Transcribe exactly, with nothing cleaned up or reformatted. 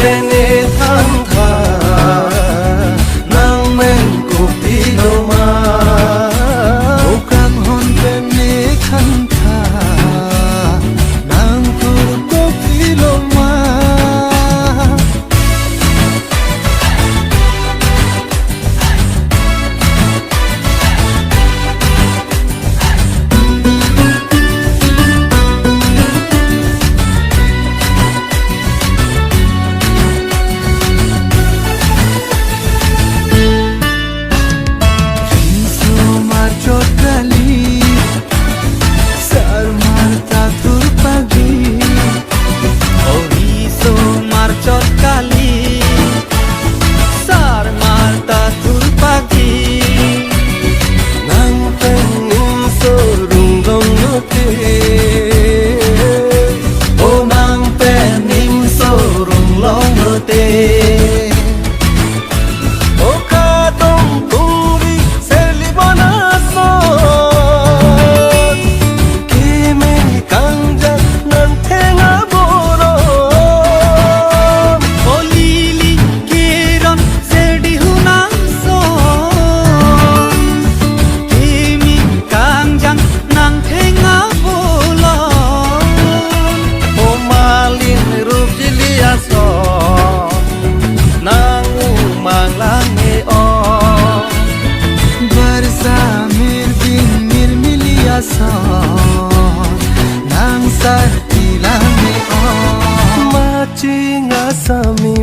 Pene thangtha, nang men kopiloma. O kanghon pene thangtha, nang kur kopiloma. Riso marchot kali, sarmar ta thurpagi. O riso marchot kali, sarmar ta thurpagi. Nang pen ning sorung longlote. O nang pen ning sorung longlote. O kadong kungri seli bonasot. Keme kangjang nang theng aboron. O lili keron sedi hunang son. Keme kangjang nang theng abolon. O malin rup jili ason, nang umang lang me-o. Barsa mirbin mirmili ason, nang sarpi lang me-o. Maching asami